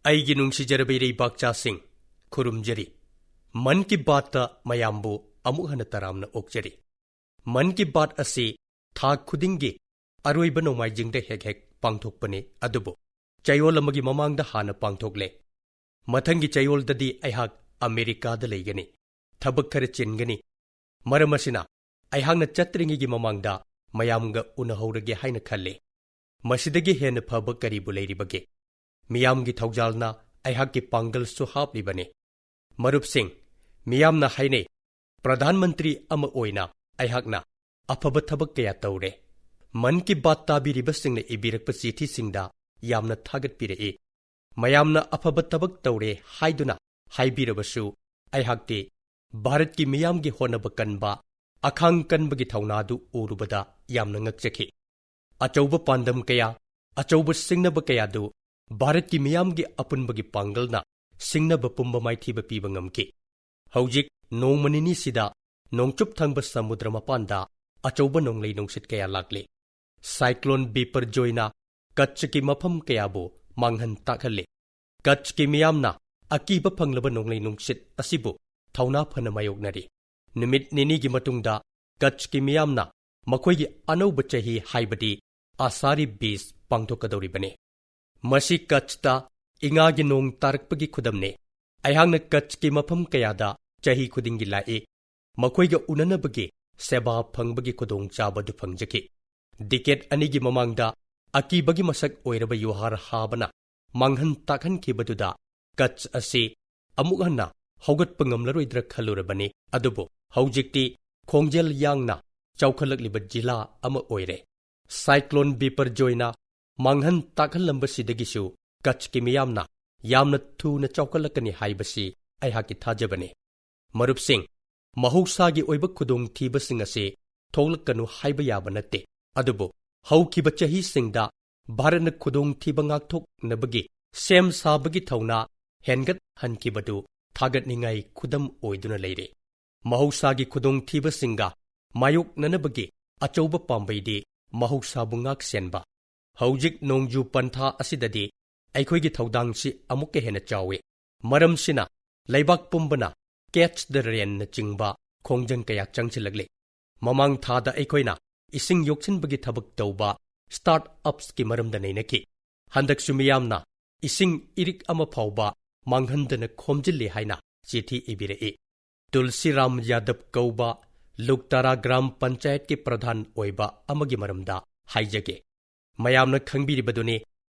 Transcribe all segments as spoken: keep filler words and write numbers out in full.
ꯑꯩꯒꯤ ꯅꯨꯡꯁꯤꯖꯔꯕ ꯏꯔꯩꯕꯥꯛꯆꯥꯁꯤꯡ, ꯈꯨꯔꯨꯝꯖꯔꯤ꯫ ꯃꯟ ꯀꯤ ꯕꯥꯠꯇ ꯃꯌꯥꯝꯕꯨ ꯑꯃꯨꯛ ꯍꯟꯅ ꯇꯔꯥꯝꯅ ꯑꯣꯛꯆꯔꯤ꯫ ꯃꯟ ꯀꯤ ꯕꯥꯠ ꯑꯁꯤ ꯊꯥ ꯈꯨꯗꯤꯡꯒꯤ ꯑꯔꯣꯏꯕ ꯅꯣꯡꯃꯥꯏꯖꯤꯡꯗ ꯍꯦꯛ ꯍꯦꯛ ꯄꯥꯡꯊꯣꯛꯄꯅꯤ, ꯑꯗꯨꯕꯨ ꯆꯌꯣꯜ ꯑꯃꯒꯤ ꯃꯃꯥꯡꯗ ꯍꯥꯟꯅ ꯄꯥꯡꯊꯣꯛꯂꯦ꯫ ꯃꯊꯪꯒꯤ ꯆꯌꯣꯜꯗꯗꯤ ꯑꯩꯍꯥꯛ ꯑꯃꯦꯔꯤꯀꯥꯗ ꯂꯩꯒꯅꯤ꯫ ꯊꯕꯛ ꯈꯔ ꯆꯤꯟꯒꯅꯤ꯫ ꯃꯔꯝ ꯑꯁꯤꯅ, ꯑꯩꯍꯥꯛꯅ ꯆꯠꯇ꯭ꯔꯤꯉꯩꯒꯤ ꯃꯃꯥꯡꯗ ꯃꯌꯥꯝꯒ ꯎꯅꯍꯧꯔꯒꯦ ꯍꯥꯏꯅ ꯈꯜꯂꯤ꯫ ꯃꯁꯤꯗꯒꯤ ꯍꯦꯟꯅ ꯐꯕ ꯀꯔꯤꯕꯨ ꯂꯩꯔꯤꯕꯒꯦ? ꯃꯤꯌꯥꯝꯒꯤ ꯊꯧꯖꯥꯜꯅ ꯑꯩꯍꯥꯛꯀꯤ ꯄꯥꯡꯒꯜꯁꯨ ꯍꯥꯞꯂꯤꯕꯅꯤ꯫ ꯃꯔꯨꯞꯁꯤꯡ, ꯃꯤꯌꯥꯝꯅ ꯍꯥꯏꯅꯩ, ꯄ꯭ꯔꯙꯥꯟ ꯃꯟꯇ꯭ꯔꯤ ꯑꯃ ꯑꯣꯏꯅ ꯑꯩꯍꯥꯛꯅ ꯑꯐꯕ ꯊꯕꯛ ꯀꯌꯥ ꯇꯧꯔꯦ꯫ ꯃꯟ ꯀꯤ ꯕꯥꯠ ꯇꯥꯕꯤꯔꯤꯕꯁꯤꯡꯅ ꯏꯕꯤꯔꯛꯄ ꯆꯤꯊꯤꯁꯤꯡꯗ ꯌꯥꯝꯅ ꯊꯥꯒꯠꯄꯤꯔꯛꯏ꯫ ꯃꯌꯥꯝꯅ ꯑꯐꯕ ꯊꯕꯛ ꯇꯧꯔꯦ ꯍꯥꯏꯗꯨꯅ ꯍꯥꯏꯕꯤꯔꯕꯁꯨ, ꯑꯩꯍꯥꯛꯇꯤ ꯚꯥꯔꯠꯀꯤ ꯃꯤꯌꯥꯝꯒꯤ ꯍꯣꯠꯅꯕ ꯀꯟꯕ, ꯑꯈꯥꯡ ꯀꯟꯕꯒꯤ ꯊꯧꯅꯥꯗꯨ ꯎꯔꯨꯕꯗ ꯌꯥꯝꯅ ꯉꯛꯆꯈꯤ꯫ ꯑꯆꯧꯕ ꯄꯥꯟꯗꯝ ꯀꯌꯥ, ꯑꯆꯧꯕ ꯁꯤꯡꯅꯕ ꯀꯌꯥꯗꯨ ꯚꯥꯔꯠꯀꯤ ꯃꯤꯌꯥꯝꯒꯤ ꯑꯄꯨꯟꯕꯒꯤ ꯄꯥꯡꯒꯜꯅ ꯁꯤꯡꯅꯕ ꯄꯨꯝꯕ ꯃꯥꯏꯊꯤꯕ ꯄꯤꯕ ꯉꯝꯈꯤ꯫ ꯍꯧꯖꯤꯛ ꯅꯣꯡꯃ ꯅꯤꯅꯤꯁꯤꯗ ꯅꯣꯡꯆꯨꯞ ꯊꯪꯕ ꯁꯃꯨꯗ꯭ꯔ ꯃꯄꯥꯟꯗ ꯑꯆꯧꯕ ꯅꯣꯡꯂꯩ ꯅꯨꯡꯁꯤꯠ ꯀꯌꯥ ꯂꯥꯛꯂꯤ꯫ ꯁꯥꯏꯀ꯭ꯂꯣꯟ ꯕꯤꯄꯔꯖꯣꯏꯅ ꯀꯠꯆꯀꯤ ꯃꯐꯝ ꯀꯌꯥꯕꯨ ꯃꯥꯡꯍꯟ ꯇꯥꯛꯍꯜꯂꯤ꯫ ꯀꯠꯆꯀꯤ ꯃꯤꯌꯥꯝꯅ ꯑꯀꯤꯕ ꯐꯪꯂꯕ ꯅꯣꯡꯂꯩ ꯅꯨꯡꯁꯤꯠ ꯑꯁꯤꯕꯨ ꯊꯧꯅꯥ ꯐꯅ ꯃꯥꯌꯣꯛꯅꯔꯤ꯫ ꯅꯨꯃꯤꯠ ꯅꯤꯅꯤꯒꯤ ꯃꯇꯨꯡꯗ ꯀꯠꯆꯀꯤ ꯃꯤꯌꯥꯝꯅ ꯃꯈꯣꯏꯒꯤ ꯑꯅꯧꯕ ꯆꯍꯤ, ꯍꯥꯏꯕꯗꯤ ꯑꯁꯥꯔꯤ ꯕꯤꯖ ꯄꯥꯡꯊꯣꯛꯀꯗꯧꯔꯤꯕꯅꯤ꯫ ꯃꯁꯤ ꯀꯠꯆꯇ ꯏꯉꯥꯒꯤ ꯅꯣꯡ ꯇꯥꯔꯛꯄꯒꯤ ꯈꯨꯗꯝꯅꯤ꯫ ꯑꯩꯍꯥꯛꯅ ꯀꯠꯆꯀꯤ ꯃꯐꯝ ꯀꯌꯥꯗ ꯆꯍꯤ ꯈꯨꯗꯤꯡꯒꯤ ꯂꯥꯛꯏ꯫ ꯃꯈꯣꯏꯒ ꯎꯅꯅꯕꯒꯤ ꯁꯦꯕꯥ ꯐꯪꯕꯒꯤ ꯈꯨꯗꯣꯡꯆꯥꯕ ꯑꯗꯨ ꯐꯪꯖꯈꯤ꯫ ꯗꯤꯀꯦꯠ ꯑꯅꯤꯒꯤ ꯃꯃꯥꯡꯗ ꯑꯀꯤꯕꯒꯤ ꯃꯁꯛ ꯑꯣꯏꯔꯕ ꯌꯨꯍꯥꯔ ꯍꯥꯕꯅ ꯃꯥꯡꯍꯟ ꯇꯥꯛꯍꯟꯈꯤꯕꯗꯨꯗ ꯀꯠꯆ ꯑꯁꯤ ꯑꯃꯨꯛ ꯍꯟꯅ ꯍꯧꯒꯠꯄ ꯉꯝꯂꯔꯣꯏꯗ꯭ꯔꯥ ꯈꯜꯂꯨꯔꯕꯅꯤ, ꯑꯗꯨꯕꯨ ꯍꯧꯖꯤꯛꯇꯤ ꯈꯣꯡꯖꯦꯜ ꯌꯥꯡꯅ ꯆꯥꯎꯈꯠꯂꯛꯂꯤꯕ ꯖꯤꯂꯥ ꯑꯃ ꯑꯣꯏꯔꯦ꯫ ꯁꯥꯏꯀ꯭ꯂꯣꯟ ꯕꯤꯄꯔꯖꯣꯏꯅ ꯃꯥꯡꯍꯟ ꯇꯥꯛꯍꯜꯂꯝꯕꯁꯤꯗꯒꯤꯁꯨ ꯀꯠꯆꯀꯤ ꯃꯤꯌꯥꯝꯅ ꯌꯥꯝꯅ ꯊꯨꯅ ꯆꯥꯎꯈꯠꯂꯛꯀꯅꯤ ꯍꯥꯏꯕꯁꯤ ꯑꯩꯍꯥꯛꯀꯤ ꯊꯥꯖꯕꯅꯤ꯫ ꯃꯔꯨꯞꯁꯤꯡ, ꯃꯍꯧꯁꯥꯒꯤ ꯑꯣꯏꯕ ꯈꯨꯗꯣꯡꯊꯤꯕꯁꯤꯡ ꯑꯁꯤ ꯊꯣꯛꯂꯛꯀꯅꯨ ꯍꯥꯏꯕ ꯌꯥꯕ ꯅꯠꯇꯦ, ꯑꯗꯨꯕꯨ ꯍꯧꯈꯤꯕ ꯆꯍꯤꯁꯤꯡꯗ ꯚꯥꯔꯠꯅ ꯈꯨꯗꯣꯡꯊꯤꯕ ꯉꯥꯛꯊꯣꯛꯅꯕꯒꯤ ꯁꯦꯝ ꯁꯥꯕꯒꯤ ꯊꯧꯅꯥ ꯍꯦꯟꯒꯠꯍꯟꯈꯤꯕꯗꯨ ꯊꯥꯒꯠꯅꯤꯡꯉꯥꯏ ꯈꯨꯗꯝ ꯑꯣꯏꯗꯨꯅ ꯂꯩꯔꯤ꯫ ꯃꯍꯧꯁꯥꯒꯤ ꯈꯨꯗꯣꯡꯊꯤꯕꯁꯤꯡꯒ ꯃꯥꯌꯣꯛꯅꯅꯕꯒꯤ ꯑꯆꯧꯕ ꯄꯥꯝꯕꯩꯗꯤ ꯃꯍꯧꯁꯥꯕꯨ ꯉꯥꯛꯁꯦꯟꯕ꯫ ꯍꯧꯖꯤꯛ ꯅꯣꯡꯖꯨ ꯄꯟꯊꯥ ꯑꯁꯤꯗꯗꯤ ꯑꯩꯈꯣꯏꯒꯤ ꯊꯧꯗꯥꯡꯁꯤ ꯑꯃꯨꯛꯀ ꯍꯦꯟꯅ ꯆꯥꯎꯏ꯫ ꯃꯔꯝꯁꯤꯅ ꯂꯩꯕꯥꯛ ꯄꯨꯝꯕꯅ Catch the Rainꯅꯆꯤꯡꯕ ꯈꯣꯡꯖꯪ ꯀꯌꯥ ꯆꯪꯁꯤꯜꯂꯛꯂꯤ꯫ ꯃꯃꯥꯡ ꯊꯥꯗ ꯑꯩꯈꯣꯏꯅ ꯏꯁꯤꯡ ꯌꯣꯛꯁꯤꯟꯕꯒꯤ ꯊꯕꯛ ꯇꯧꯕ startupsꯀꯤ ꯃꯔꯝꯗ ꯅꯩꯅꯈꯤ꯫ ꯍꯟꯗꯛꯁꯨ ꯃꯤꯌꯥꯝꯅ ꯏꯁꯤꯡ ꯏꯔꯤꯛ ꯑꯃ ꯐꯥꯎꯕ ꯃꯥꯡꯍꯟꯗꯅ ꯈꯣꯝꯖꯤꯜꯂꯤ ꯍꯥꯏꯅ ꯆꯤꯊꯤ ꯏꯕꯤꯔꯛꯏ꯫ ꯇꯨꯜꯁꯤꯔꯥꯝ ꯌꯥꯗꯕ ꯀꯧꯕ ꯂꯨꯛꯇꯥꯔꯥ ꯒ꯭ꯔꯥꯝ ꯄꯟꯆꯥꯌꯠꯀꯤ ꯄ꯭ꯔꯙꯥꯟ ꯑꯣꯏꯕ ꯑꯃꯒꯤ ꯃꯔꯝꯗ ꯍꯥꯏꯖꯒꯦ꯫ ꯃꯌꯥꯝꯅ ꯈꯪꯕꯤꯔꯤꯕꯗꯨꯅꯤ,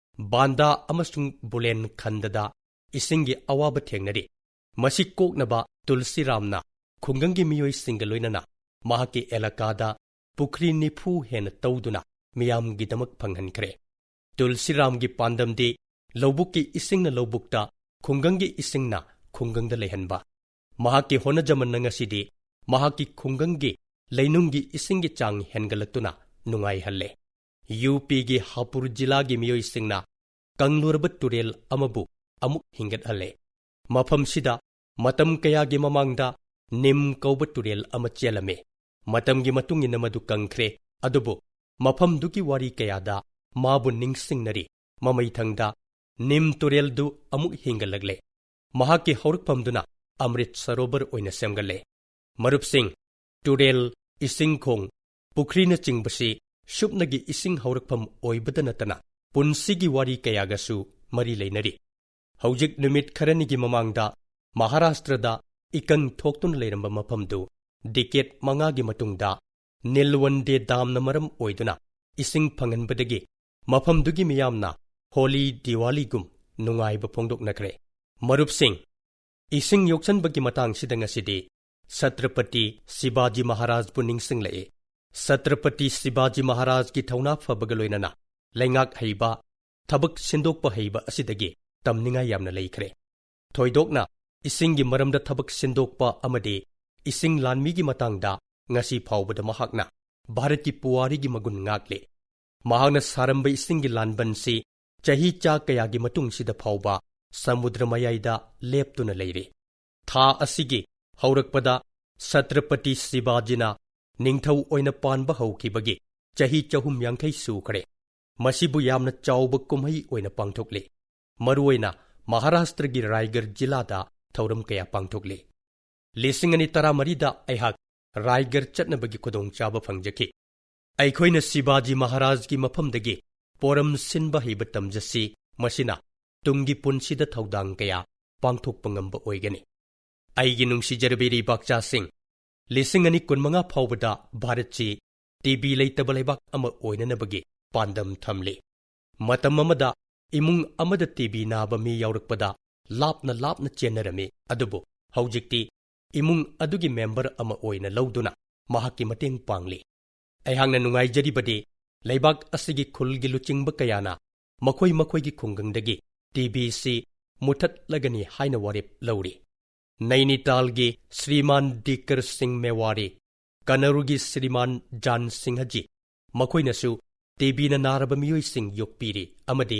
ꯕꯥꯟꯗꯥ ꯑꯃꯁꯨꯡ ꯕꯨꯂꯦꯟ ꯈꯟꯗꯗ ꯏꯁꯤꯡꯒꯤ ꯑꯋꯥꯕ ꯊꯦꯡꯅꯔꯤ꯫ ꯃꯁꯤ ꯀꯣꯛꯅꯕ ꯇꯨꯜꯁꯤꯔꯥꯝꯅ ꯈꯨꯡꯒꯪꯒꯤ ꯃꯤꯑꯣꯏꯁꯤꯡꯒ ꯂꯣꯏꯅꯅ ꯃꯍꯥꯛꯀꯤ ꯑꯦꯂꯥꯀꯥꯗ ꯄꯨꯈ꯭ꯔꯤ ꯅꯤꯐꯨ ꯍꯦꯟꯅ ꯇꯧꯗꯨꯅ ꯃꯤꯌꯥꯝꯒꯤꯗꯃꯛ ꯐꯪꯍꯟꯈ꯭ꯔꯦ꯫ ꯇꯨꯜꯁꯤꯔꯥꯝꯒꯤ ꯄꯥꯟꯗꯝꯗꯤ ꯂꯧꯕꯨꯛꯀꯤ ꯏꯁꯤꯡꯅ ꯂꯧꯕꯨꯛꯇ, ꯈꯨꯡꯒꯪꯒꯤ ꯏꯁꯤꯡꯅ ꯈꯨꯡꯒꯪꯗ ꯂꯩꯍꯟꯕ꯫ ꯃꯍꯥꯛꯀꯤ ꯍꯣꯠꯅꯖꯃꯟꯅ ꯉꯁꯤꯗꯤ ꯃꯍꯥꯛꯀꯤ ꯈꯨꯡꯒꯪꯒꯤ ꯂꯩꯅꯨꯡꯒꯤ ꯏꯁꯤꯡꯒꯤ ꯆꯥꯡ ꯍꯦꯟꯒꯠꯂꯛꯇꯨꯅ ꯅꯨꯡꯉꯥꯏꯍꯜꯂꯦ꯫ UPꯒꯤ ꯍꯥꯄꯨꯔ ꯖꯤꯂꯥꯒꯤ ꯃꯤꯑꯣꯏꯁꯤꯡꯅ ꯀꯪꯂꯨꯔꯕ ꯇꯨꯔꯦꯜ ꯑꯃꯕꯨ ꯑꯃꯨꯛ ꯍꯤꯡꯒꯠꯍꯜꯂꯦ꯫ ꯃꯐꯝꯁꯤꯗ ꯃꯇꯝ ꯀꯌꯥꯒꯤ ꯃꯃꯥꯡꯗ ꯅꯤꯝ ꯀꯧꯕ ꯇꯨꯔꯦꯜ ꯑꯃ ꯆꯦꯜꯂꯝꯃꯤ꯫ ꯃꯇꯝꯒꯤ ꯃꯇꯨꯡ ꯏꯟꯅ ꯃꯗꯨ ꯀꯪꯈ꯭ꯔꯦ, ꯑꯗꯨꯕꯨ ꯃꯐꯝꯗꯨꯒꯤ ꯋꯥꯔꯤ ꯀꯌꯥꯗ ꯃꯥꯕꯨ ꯅꯤꯡꯁꯤꯡꯅꯔꯤ꯫ ꯃꯃꯩꯊꯪꯗ ꯅꯤꯝ ꯇꯨꯔꯦꯜꯗꯨ ꯑꯃꯨꯛ ꯍꯤꯡꯒꯠꯂꯛꯂꯦ꯫ ꯃꯍꯥꯛꯀꯤ ꯍꯧꯔꯛꯐꯝꯗꯨꯅ ꯑꯃ꯭ꯔꯤꯠ ꯁꯔꯣꯕꯔ ꯑꯣꯏꯅ ꯁꯦꯝꯒꯠꯂꯦ꯫ ꯃꯔꯨꯞꯁꯤꯡ, ꯇꯨꯔꯦꯜ, ꯏꯁꯤꯡ ꯈꯣꯡ, ꯄꯨꯈ꯭ꯔꯤꯅꯆꯤꯡꯕꯁꯤ ꯁꯨꯞꯅꯒꯤ ꯏꯁꯤꯡ ꯍꯧꯔꯛꯐꯝ ꯑꯣꯏꯕꯗ ꯅꯠꯇꯅ ꯄꯨꯟꯁꯤꯒꯤ ꯋꯥꯔꯤ ꯀꯌꯥꯒꯁꯨ ꯃꯔꯤ ꯂꯩꯅꯔꯤ꯫ ꯍꯧꯖꯤꯛ ꯅꯨꯃꯤꯠ ꯈꯔꯅꯤꯒꯤ ꯃꯃꯥꯡꯗ ꯃꯍꯥꯔꯥꯁꯇ꯭ꯔꯗ ꯏꯀꯪ ꯊꯣꯛꯇꯨꯅ ꯂꯩꯔꯝꯕ ꯃꯐꯝꯗꯨ decade ꯃꯉꯥꯒꯤ ꯃꯇꯨꯡꯗ ꯅꯤꯜꯋꯟꯗꯦ ꯗꯥꯝꯅ ꯃꯔꯝ ꯑꯣꯏꯗꯨꯅ ꯏꯁꯤꯡ ꯐꯪꯍꯟꯕꯗꯒꯤ ꯃꯐꯝꯗꯨꯒꯤ ꯃꯤꯌꯥꯝꯅ ꯍꯣꯂꯤ ꯗꯤꯋꯥꯂꯤꯒꯨꯝ ꯅꯨꯡꯉꯥꯏꯕ ꯐꯣꯡꯗꯣꯛꯅꯈ꯭ꯔꯦ꯫ ꯃꯔꯨꯞꯁꯤꯡ, ꯏꯁꯤꯡ ꯌꯣꯛꯁꯟꯕꯒꯤ ꯃꯇꯥꯡꯁꯤꯗ ꯉꯁꯤꯗꯤ ꯁꯇ꯭ꯔꯄꯇꯤ ꯁꯤꯕꯥꯖꯤ ꯃꯍꯥꯔꯥꯖꯕꯨ ꯅꯤꯡꯁꯤꯡꯂꯛꯏ꯫ ꯁꯇ꯭ꯔꯄꯇꯤ ꯁꯤꯕꯥꯖꯤ ꯃꯍꯥꯔꯥꯖꯒꯤ ꯊꯧꯅꯥ ꯐꯕꯒ ꯂꯣꯏꯅꯅ ꯂꯩꯉꯥꯛ ꯍꯩꯕ, ꯊꯕꯛ ꯁꯤꯟꯗꯣꯛꯄ ꯍꯩꯕ ꯑꯁꯤꯗꯒꯤ ꯇꯝꯅꯤꯡꯉꯥꯏ ꯌꯥꯝꯅ ꯂꯩꯈ꯭ꯔꯦ꯫ ꯊꯣꯏꯗꯣꯛꯅ ꯏꯁꯤꯡꯒꯤ ꯃꯔꯝꯗ ꯊꯕꯛ ꯁꯤꯟꯗꯣꯛꯄ ꯑꯃꯗꯤ ꯏꯁꯤꯡ ꯂꯥꯟꯃꯤꯒꯤ ꯃꯇꯥꯡꯗ ꯉꯁꯤ ꯐꯥꯎꯕꯗ ꯃꯍꯥꯛꯅ ꯚꯥꯔꯠꯀꯤ ꯄꯨꯋꯥꯔꯤꯒꯤ ꯃꯒꯨꯟ ꯉꯥꯛꯂꯤ꯫ ꯃꯍꯥꯛꯅ ꯁꯥꯔꯝꯕ ꯏꯁꯤꯡꯒꯤ ꯂꯥꯟꯕꯟꯁꯤ ꯆꯍꯤ ꯆꯥ ꯀꯌꯥꯒꯤ ꯃꯇꯨꯡꯁꯤꯗ ꯐꯥꯎꯕ ꯁꯃꯨꯗ꯭ꯔ ꯃꯌꯥꯏꯗ ꯂꯦꯞꯇꯨꯅ ꯂꯩꯔꯤ꯫ ꯊꯥ ꯑꯁꯤꯒꯤ ꯍꯧꯔꯛꯄꯗ ꯁꯇ꯭ꯔꯄꯇꯤ ꯁꯤꯕꯥꯖꯤꯅ ꯅꯤꯡꯊꯧ ꯑꯣꯏꯅ ꯄꯥꯟꯕ ꯍꯧꯈꯤꯕꯒꯤ ꯆꯍꯤ ꯆꯍꯨꯝ ꯌꯥꯡꯈꯩ ꯁꯨꯈ꯭ꯔꯦ꯫ ꯃꯁꯤꯕꯨ ꯌꯥꯝꯅ ꯆꯥꯎꯕ ꯀꯨꯝꯍꯩ ꯑꯣꯏꯅ ꯄꯥꯡꯊꯣꯛꯂꯤ꯫ ꯃꯔꯨꯑꯣꯏꯅ ꯃꯍꯥꯔꯥꯁꯇ꯭ꯔꯒꯤ ꯔꯥꯏꯒꯔ ꯖꯤꯂꯥꯗ ꯊꯧꯔꯝ ꯀꯌꯥ ꯄꯥꯡꯊꯣꯛꯂꯤ꯫ ꯂꯤꯁꯤꯡ ꯑꯅꯤ ꯇꯔꯥꯃꯔꯤꯗ ꯑꯩꯍꯥꯛ ꯔꯥꯏꯒꯔ ꯆꯠꯅꯕꯒꯤ ꯈꯨꯗꯣꯡꯆꯥꯕ ꯐꯪꯖꯈꯤ꯫ ꯑꯩꯈꯣꯏꯅ ꯁꯤꯕꯥꯖꯤ ꯃꯍꯥꯔꯥꯖꯒꯤ ꯃꯐꯝꯗꯒꯤ ꯄꯣꯔꯝ ꯁꯤꯟꯕ ꯍꯩꯕ ꯇꯝꯖꯁꯤ, ꯃꯁꯤꯅ ꯇꯨꯡꯒꯤ ꯄꯨꯟꯁꯤꯗ ꯊꯧꯗꯥꯡ ꯀꯌꯥ ꯄꯥꯡꯊꯣꯛꯄ ꯉꯝꯕ ꯑꯣꯏꯒꯅꯤ꯫ ꯑꯩꯒꯤ ꯅꯨꯡꯁꯤꯖꯔꯕꯤ ꯏꯔꯩꯕꯥꯛꯆꯥꯁꯤꯡ, ꯂꯤꯁꯤꯡ ꯑꯅꯤ ꯀꯨꯟꯃꯉꯥ ꯐꯥꯎꯕꯗ ꯚꯥꯔꯠꯁꯤ ꯇꯤꯕꯤ ꯂꯩꯇꯕ ꯂꯩꯕꯥꯛ ꯑꯃ ꯑꯣꯏꯅꯅꯕꯒꯤ ꯄꯥꯟꯗꯝ ꯊꯝꯂꯤ꯫ ꯃꯇꯝ ꯑꯃꯗ ꯏꯃꯨꯡ ꯑꯃꯗ ꯇꯤꯕꯤ ꯅꯥꯕ ꯃꯤ ꯌꯥꯎꯔꯛꯄꯗ ꯂꯥꯞꯅ ꯂꯥꯞꯅ ꯆꯦꯟꯅꯔꯝꯃꯤ, ꯑꯗꯨꯕꯨ ꯍꯧꯖꯤꯛꯇꯤ ꯏꯃꯨꯡ ꯑꯗꯨꯒꯤ ꯃꯦꯝꯕꯔ ꯑꯃ ꯑꯣꯏꯅ ꯂꯧꯗꯨꯅ ꯃꯍꯥꯛꯀꯤ ꯃꯇꯦꯡ ꯄꯥꯡꯂꯤ꯫ ꯑꯩꯍꯥꯛꯅ ꯅꯨꯡꯉꯥꯏꯖꯔꯤꯕꯗꯤ ꯂꯩꯕꯥꯛ ꯑꯁꯤꯒꯤ ꯈꯨꯜꯒꯤ ꯂꯨꯆꯤꯡꯕ ꯀꯌꯥꯅ ꯃꯈꯣꯏ ꯃꯈꯣꯏꯒꯤ ꯈꯨꯡꯒꯪꯗꯒꯤ ꯇꯤꯕꯤꯁꯤ ꯃꯨꯊꯠꯂꯒꯅꯤ ꯍꯥꯏꯅ ꯋꯥꯔꯦꯞ ꯂꯧꯔꯤ꯫ ꯅꯩꯅꯤꯇꯥꯜꯒꯤ ꯁ꯭ꯔꯤꯃꯥꯟ ꯗꯤꯀꯔ ꯁꯤꯡ ꯃꯦꯋꯥꯔꯤ, ꯀꯅꯔꯨꯒꯤ ꯁ꯭ꯔꯤꯃꯥꯟ ꯖꯥꯟ ꯁꯤꯡꯍꯖꯤ, ꯃꯈꯣꯏꯅꯁꯨ ꯇꯤꯕꯤꯅ ꯅꯥꯔꯕ ꯃꯤꯑꯣꯏꯁꯤꯡ ꯌꯣꯛꯄꯤꯔꯤ ꯑꯃꯗꯤ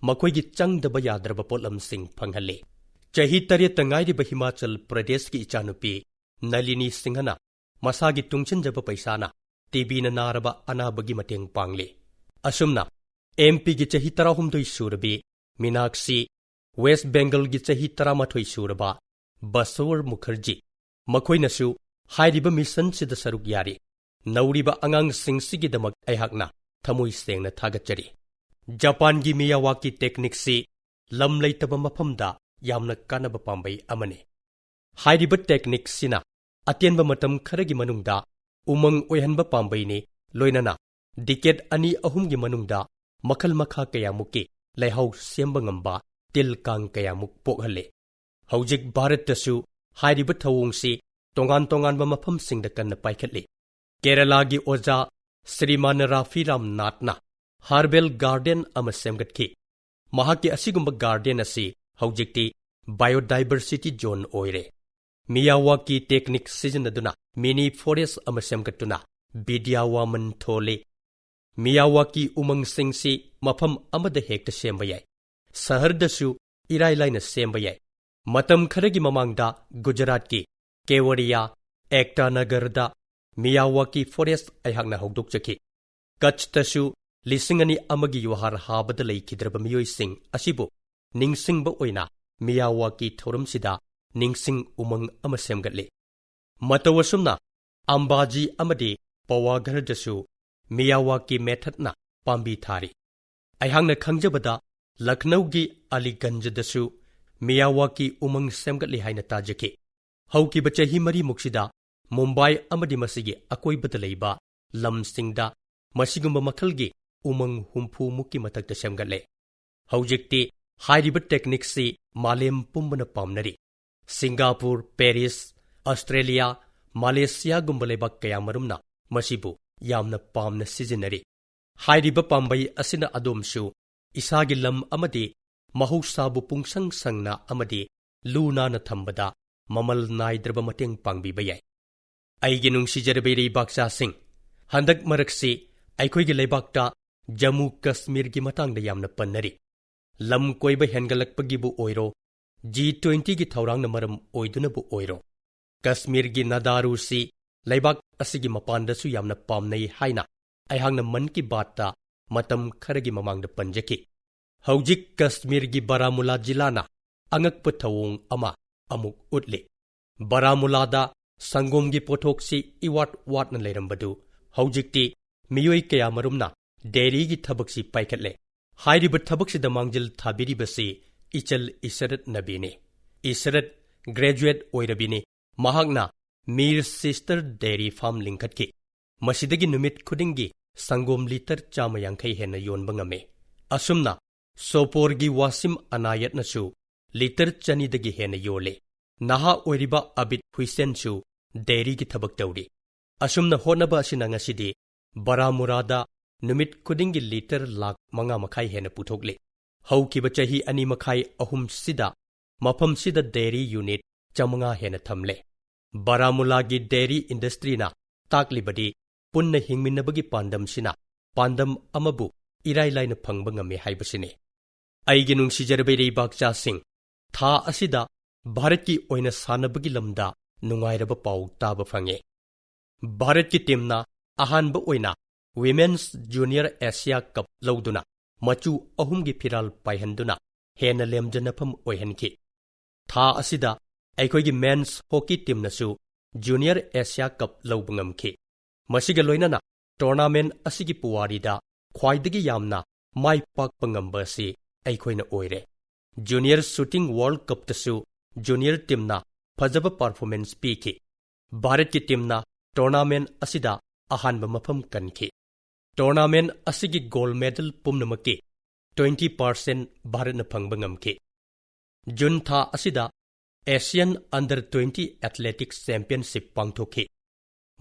ꯃꯈꯣꯏꯒꯤ ꯆꯪꯗꯕ ꯌꯥꯗ꯭ꯔꯕ ꯄꯣꯠꯂꯝꯁꯤꯡ ꯐꯪꯍꯜꯂꯤ꯫ ꯆꯍꯤ ꯇꯔꯦꯠꯇ ꯉꯥꯏꯔꯤꯕ ꯍꯤꯃꯥꯆꯜ ꯄ꯭ꯔꯗꯦꯁꯀꯤ ꯏꯆꯥꯅꯨꯄꯤ ꯅꯂꯤꯅꯤ ꯁꯤꯡꯍꯅ ꯃꯁꯥꯒꯤ ꯇꯨꯡꯁꯤꯟꯖꯕ ꯄꯩꯁꯥꯅ ꯇꯤꯕꯤꯅ ꯅꯥꯔꯕ ꯑꯅꯥꯕꯒꯤ ꯃꯇꯦꯡ ꯄꯥꯡꯂꯤ꯫ ꯑꯁꯨꯝꯅ ꯑꯦꯝ ꯄꯤꯒꯤ ꯆꯍꯤ ꯇꯔꯥꯍꯨꯝꯗꯣꯏ ꯁꯨꯔꯕꯤ ꯃꯤꯅꯥꯛꯁꯤ, ꯋꯦꯁ ꯕꯦꯡꯒꯜꯒꯤ ꯆꯍꯤ ꯇꯔꯥꯃꯥꯊꯣꯏ ꯁꯨꯔꯕ ꯕꯁꯋꯔ ꯃꯨꯈꯔꯖꯤ, ꯃꯈꯣꯏꯅꯁꯨ ꯍꯥꯏꯔꯤꯕ ꯃꯤꯁꯟꯁꯤꯗ ꯁꯔꯨꯛ ꯌꯥꯔꯤ꯫ ꯅꯧꯔꯤꯕ ꯑꯉꯥꯡꯁꯤꯡꯁꯤꯒꯤꯗꯃꯛ ꯑꯩꯍꯥꯛꯅ ꯊꯃꯣꯏ ꯁꯦꯡꯅ ꯊꯥꯒꯠꯆꯔꯤ꯫ ꯖꯄꯥꯟꯒꯤ ꯃꯤꯌꯥꯋꯥꯀꯤ ꯇꯦꯛꯅꯤꯛꯁꯤ ꯂꯝ ꯂꯩꯇꯕ ꯃꯐꯝꯗ ꯌꯥꯝꯅ ꯀꯥꯟꯅꯕ ꯄꯥꯝꯕꯩ ꯑꯃꯅꯤ꯫ ꯍꯥꯏꯔꯤꯕ ꯇꯦꯛꯅꯤꯛꯁꯤꯅ ꯑꯇꯦꯟꯕ ꯃꯇꯝ ꯈꯔꯒꯤ ꯃꯅꯨꯡꯗ ꯎꯃꯪ ꯑꯣꯏꯍꯟꯕ ꯄꯥꯝꯕꯩꯅꯤ, ꯂꯣꯏꯅꯅ ꯗꯤꯀꯦꯠ ꯑꯅꯤ ꯑꯍꯨꯝꯒꯤ ꯃꯅꯨꯡꯗ ꯃꯈꯜ ꯃꯈꯥ ꯀꯌꯥꯃꯨꯛꯀꯤ ꯂꯩꯍꯥꯎ ꯁꯦꯝꯕ ꯉꯝꯕ ꯇꯤꯜ ꯀꯥꯡ ꯀꯌꯥꯃꯨꯛ ꯄꯣꯛꯍꯜꯂꯤ꯫ ꯍꯧꯖꯤꯛ ꯚꯥꯔꯠꯇꯁꯨ ꯍꯥꯏꯔꯤꯕ ꯊꯧꯑꯣꯡꯁꯤ ꯇꯣꯉꯥꯟ ꯇꯣꯉꯥꯟꯕ ꯃꯐꯝꯁꯤꯡꯗ ꯀꯟꯅ ꯄꯥꯏꯈꯠꯂꯤ꯫ ꯀꯦꯔꯂꯥꯒꯤ ꯑꯣꯖꯥ ꯁ꯭ꯔꯤꯃꯥꯟ ꯔꯥꯐꯤꯔꯥꯝ ꯅꯥꯊꯅ ꯍꯥꯔꯕꯦꯜ ꯒꯥꯔꯗꯦꯟ ꯑꯃ ꯁꯦꯝꯒꯠꯈꯤ꯫ ꯃꯍꯥꯛꯀꯤ ꯑꯁꯤꯒꯨꯝꯕ ꯒꯥꯔꯗꯦꯟ ꯑꯁꯤ ꯍꯧꯖꯤꯛꯇꯤ ꯕꯥꯏꯑꯣꯗꯥꯏꯕꯔꯁꯤꯇꯤ ꯖꯣꯟ ꯑꯣꯏꯔꯦ꯫ ꯃꯤꯌꯥꯋꯥꯀꯤ ꯇꯦꯛꯅꯤꯛ ꯁꯤꯖꯤꯟꯅꯗꯨꯅ ꯃꯤꯅꯤ ꯐꯣꯔꯦꯁ ꯑꯃ ꯁꯦꯝꯒꯠꯇꯨꯅ ꯕꯤꯗ꯭ꯌꯥꯋꯥꯃꯟ ꯊꯣꯜꯂꯤ꯫ ꯃꯤꯌꯥꯋꯥꯀꯤ ꯎꯃꯪꯁꯤꯡꯁꯤ ꯃꯐꯝ ꯑꯃꯗ ꯍꯦꯛꯇ ꯁꯦꯝꯕ ꯌꯥꯏ꯫ ꯁꯍꯔꯗꯁꯨ ꯏꯔꯥꯏ ꯂꯥꯏꯅ ꯁꯦꯝꯕ ꯌꯥꯏ꯫ ꯃꯇꯝ ꯈꯔꯒꯤ ꯃꯃꯥꯡꯗ ꯒꯨꯖꯔꯥꯠꯀꯤ ꯀꯦꯋꯔꯤꯌꯥ ꯑꯦꯛꯇꯥ ꯅꯒꯔꯗ ꯃꯤꯌꯥꯋꯥꯀꯤ ꯐꯣꯔꯦꯁ ꯑꯩꯍꯥꯛꯅ ꯍꯧꯗꯣꯛꯆꯈꯤ꯫ ꯀꯆꯇꯁꯨ ꯂꯤꯁꯤꯡ ꯑꯅꯤ ꯑꯃꯒꯤ ꯌꯨꯍꯥꯔ ꯍꯥꯕꯗ ꯂꯩꯈꯤꯗ꯭ꯔꯕ ꯃꯤꯑꯣꯏꯁꯤꯡ ꯑꯁꯤꯕꯨ ꯅꯤꯡꯁꯤꯡꯕ ꯑꯣꯏꯅ ꯃꯤꯌꯥꯋꯥꯀꯤ ꯊꯧꯔꯝꯁꯤꯗ ꯅꯤꯡꯁꯤꯡ ꯎꯃꯪ ꯑꯃ ꯁꯦꯝꯒꯠꯂꯤ꯫ ꯃꯇꯧ ꯑꯁꯨꯝꯅ ꯑꯝꯕꯥꯖꯤ ꯑꯃꯗꯤ ꯄꯋꯥꯒꯔꯗꯁꯨ ꯃꯤꯌꯥꯋꯥꯀꯤ ꯃꯦꯊꯠꯅ ꯄꯥꯝꯕꯤ ꯊꯥꯔꯤ꯫ ꯑꯩꯍꯥꯛꯅ ꯈꯪꯖꯕꯗ ꯂꯈꯅꯧꯒꯤ ꯑꯂꯤꯒꯟꯖꯗꯁꯨ ꯃꯤꯌꯥꯋꯥꯀꯤ ꯎꯃꯪ ꯁꯦꯝꯒꯠꯂꯤ ꯍꯥꯏꯅ ꯇꯥꯖꯈꯤ꯫ ꯍꯧꯈꯤꯕ ꯆꯍꯤ ꯃꯔꯤꯃꯨꯛꯁꯤꯗ ꯃꯨꯝꯕꯥꯏ ꯑꯃꯗꯤ ꯃꯁꯤꯒꯤ ꯑꯀꯣꯏꯕꯗ ꯂꯩꯕ ꯂꯝꯁꯤꯡꯗ ꯃꯁꯤꯒꯨꯝꯕ ꯃꯈꯜꯒꯤ ꯎꯃꯪ ꯍꯨꯝꯐꯨ ꯃꯨꯛꯀꯤ ꯃꯊꯛꯇ ꯁꯦꯝꯒꯠꯂꯦ꯫ ꯍꯧꯖꯤꯛꯇꯤ ꯍꯥꯏꯔꯤꯕ ꯇꯦꯛꯅꯤꯛꯁꯤ ꯃꯥꯂꯦꯝ ꯄꯨꯝꯕꯅ ꯄꯥꯝꯅꯔꯤ꯫ ꯁꯤꯡꯒꯥꯄꯨꯔ, ꯄꯦꯔꯤꯁ, ꯑꯁꯇ꯭ꯔꯦꯂꯤꯌꯥ, ꯃꯥꯂꯦꯁꯤꯌꯥꯒꯨꯝꯕ ꯂꯩꯕꯥꯛ ꯀꯌꯥꯃꯔꯨꯝꯅ ꯃꯁꯤꯕꯨ ꯌꯥꯝꯅ ꯄꯥꯝꯅ ꯁꯤꯖꯤꯟꯅꯔꯤ꯫ ꯍꯥꯏꯔꯤꯕ ꯄꯥꯝꯕꯩ ꯑꯁꯤꯅ ꯑꯗꯣꯝꯁꯨ ꯏꯁꯥꯒꯤ ꯂꯝ ꯑꯃꯗꯤ ꯃꯍꯧꯁꯥꯕꯨ ꯄꯨꯡꯁꯪ ꯁꯪꯅ ꯑꯃꯗꯤ ꯂꯨ ꯅꯥꯟꯅ ꯊꯝꯕꯗ ꯃꯃꯜ ꯅꯥꯏꯗ꯭ꯔꯕ ꯃꯇꯦꯡ ꯄꯥꯡꯕꯤꯕ ꯌꯥꯏ꯫ ꯑꯩꯒꯤ ꯅꯨꯡꯁꯤꯖꯔꯕ ꯏꯔꯩꯕꯥꯛꯆꯥꯁꯤꯡ, ꯍꯟꯗꯛ ꯃꯔꯛꯁꯤ ꯑꯩꯈꯣꯏꯒꯤ ꯂꯩꯕꯥꯛꯇ ꯖꯝꯃꯨ ꯀꯁꯃꯤꯔꯒꯤ ꯃꯇꯥꯡꯗ ꯌꯥꯝꯅ ꯄꯟꯅꯔꯤ꯫ ꯂꯝ ꯀꯣꯏꯕ ꯍꯦꯟꯒꯠꯂꯛꯄꯒꯤꯕꯨ ꯑꯣꯏꯔꯣ, ꯖꯤ ꯇ꯭ꯋꯦꯟꯇꯤꯒꯤ ꯊꯧꯔꯥꯡꯅ ꯃꯔꯝ ꯑꯣꯏꯗꯨꯅꯕꯨ ꯑꯣꯏꯔꯣ, ꯀꯁꯃꯤꯔꯒꯤ ꯅꯥꯗꯥꯔꯨꯁꯤ ꯂꯩꯕꯥꯛ ꯑꯁꯤꯒꯤ ꯃꯄꯥꯟꯗꯁꯨ ꯌꯥꯝꯅ ꯄꯥꯝꯅꯩ ꯍꯥꯏꯅ ꯑꯩꯍꯥꯛꯅ ꯃꯟ ꯀꯤ ꯕꯥꯠꯇ ꯃꯇꯝ ꯈꯔꯒꯤ ꯃꯃꯥꯡꯗ ꯄꯟꯖꯈꯤ꯫ ꯍꯧꯖꯤꯛ ꯀꯁꯃꯤꯔꯒꯤ ꯕꯥꯔꯥꯃꯨꯂꯥ ꯖꯤꯂꯥꯅ ꯑꯉꯛꯄ ꯊꯧꯑꯣꯡ ꯑꯃ ꯑꯃꯨꯛ ꯎꯠꯂꯤ꯫ ꯕꯥꯔꯥꯃꯨꯂꯥꯗ ꯁꯪꯒꯣꯝꯒꯤ ꯄꯣꯠꯊꯣꯛꯁꯤ ꯏꯋꯥꯠ ꯋꯥꯠꯅ ꯂꯩꯔꯝꯕꯗꯨ ꯍꯧꯖꯤꯛꯇꯤ ꯃꯤꯑꯣꯏ ꯀꯌꯥꯃꯔꯨꯝꯅ ꯗꯦꯔꯤꯒꯤ ꯊꯕꯛꯁꯤ ꯄꯥꯏꯈꯠꯂꯦ꯫ ꯍꯥꯏꯔꯤꯕ ꯊꯕꯛꯁꯤꯗ ꯃꯥꯡꯖꯤꯜ ꯊꯥꯕꯤꯔꯤꯕꯁꯤ ꯏꯆꯜ ꯏꯁꯔꯠ ꯅꯕꯤꯅꯤ꯫ ꯏꯁꯔꯠ ꯒ꯭ꯔꯦꯖꯨꯑꯦꯠ ꯑꯣꯏꯔꯕꯤꯅꯤ꯫ ꯃꯍꯥꯛꯅ ꯃꯤꯔ ꯁꯤꯁꯇꯔ ꯗꯦꯔꯤ ꯐꯥꯔꯝ ꯂꯤꯡꯈꯠꯈꯤ꯫ ꯃꯁꯤꯗꯒꯤ ꯅꯨꯃꯤꯠ ꯈꯨꯗꯤꯡꯒꯤ ꯁꯪꯒꯣꯝ ꯂꯤꯇꯔ ꯆꯥꯝꯃ ꯌꯥꯡꯈꯩ ꯍꯦꯟꯅ ꯌꯣꯟꯕ ꯉꯝꯃꯤ꯫ ꯑꯁꯨꯝꯅ ꯁꯣꯄꯣꯔꯒꯤ ꯋꯥꯁꯤꯝ ꯑꯅꯥꯌꯠꯅꯁꯨ ꯂꯤꯇꯔ ꯆꯅꯤꯗꯒꯤ ꯍꯦꯟꯅ ꯌꯣꯜꯂꯤ꯫ ꯅꯍꯥ ꯑꯣꯏꯔꯤꯕ ꯑꯕꯤꯗ ꯍꯨꯏꯁꯦꯟꯁꯨ ꯗꯦꯔꯤꯒꯤ ꯊꯕꯛ ꯇꯧꯔꯤ꯫ ꯑꯁꯨꯝꯅ ꯍꯣꯠꯅꯕ ꯑꯁꯤꯅ ꯉꯁꯤꯗꯤ ꯕꯥꯔꯥꯃꯨꯔꯥꯗ ꯅꯨꯃꯤꯠ ꯈꯨꯗꯤꯡꯒꯤ ꯂꯤꯇꯔ ꯂꯥꯈ ꯃꯉꯥ ꯃꯈꯥꯏ ꯍꯦꯟꯅ ꯄꯨꯊꯣꯛꯂꯤ꯫ ꯍꯧꯈꯤꯕ ꯆꯍꯤ ꯑꯅꯤ ꯃꯈꯥꯏ ꯑꯍꯨꯝꯁꯤꯗ ꯃꯐꯝꯁꯤꯗ ꯗꯦꯔꯤ ꯌꯨꯅꯤꯠ ꯆꯥꯃꯉꯥ ꯍꯦꯟꯅ ꯊꯝꯂꯦ꯫ ꯕꯥꯔꯥꯃꯨꯂꯥꯒꯤ ꯗꯦꯔꯤ ꯏꯟꯗꯁꯇ꯭ꯔꯤꯅ ꯇꯥꯛꯂꯤꯕꯗꯤ ꯄꯨꯟꯅ ꯍꯤꯡꯃꯤꯟꯅꯕꯒꯤ ꯄꯥꯟꯗꯝꯁꯤꯅ ꯄꯥꯟꯗꯝ ꯑꯃꯕꯨ ꯏꯔꯥꯏ ꯂꯥꯏꯅ ꯐꯪꯕ ꯉꯝꯃꯤ ꯍꯥꯏꯕꯁꯤꯅꯤ꯫ ꯑꯩꯒꯤ ꯅꯨꯡꯁꯤꯖꯔꯕ ꯏꯔꯩꯕꯥꯛꯆꯥꯁꯤꯡ, ꯊꯥ ꯑꯁꯤꯗ ꯚꯥꯔꯠꯀꯤ ꯑꯣꯏꯅ ꯁꯥꯟꯅꯕꯒꯤ ꯂꯝꯗ ꯅꯨꯡꯉꯥꯏꯔꯕ ꯄꯥꯎ ꯇꯥꯕ ꯐꯪꯉꯦ꯫ ꯚꯥꯔꯠꯀꯤ ꯇꯤꯝꯅ ꯑꯍꯥꯟꯕ ꯑꯣꯏꯅ ꯋꯤꯃꯦꯟꯁ ꯖꯨꯅꯤꯌꯔ ꯑꯦꯁꯤꯌꯥ ꯀꯞ ꯂꯧꯗꯨꯅ ꯃꯆꯨ ꯑꯍꯨꯝꯒꯤ ꯐꯤꯔꯥꯜ ꯄꯥꯏꯍꯟꯗꯨꯅ ꯍꯦꯟꯅ ꯂꯦꯝꯖꯅꯐꯝ ꯑꯣꯏꯍꯟꯈꯤ꯫ ꯊꯥ ꯑꯁꯤꯗ ꯑꯩꯈꯣꯏꯒꯤ men's hockey teamꯅꯁꯨ Junior Asia Cup ꯂꯧꯕ ꯉꯝꯈꯤ꯫ ꯃꯁꯤꯒ ꯂꯣꯏꯅꯅ tournament ꯑꯁꯤꯒꯤ ꯄꯨꯋꯥꯔꯤꯗ ꯈ꯭ꯋꯥꯏꯗꯒꯤ ꯌꯥꯝꯅ ꯃꯥꯏ ꯄꯥꯛꯄ ꯉꯝꯕ ꯑꯁꯤ ꯑꯩꯈꯣꯏꯅ ꯑꯣꯏꯔꯦ꯫ Junior Shooting World Cupꯇꯁꯨ junior teamꯅ ꯐꯖꯕ performance ꯄꯤꯈꯤ꯫ ꯚꯥꯔꯠꯀꯤ teamꯅ tournament ꯑꯁꯤꯗ ꯑꯍꯥꯟꯕ ꯃꯐꯝ ꯀꯟꯈꯤ꯫ Tournament ꯑꯁꯤꯒꯤ gold medal ꯄꯨꯝꯅꯃꯛꯀꯤ twenty percent ꯚꯥꯔꯠꯅ ꯐꯪꯕ ꯉꯝꯈꯤ꯫ ꯖꯨꯟ ꯊꯥ ꯑꯁꯤꯗ Asian Under twenty Athletics Championship ꯄꯥꯡꯊꯣꯛꯈꯤ꯫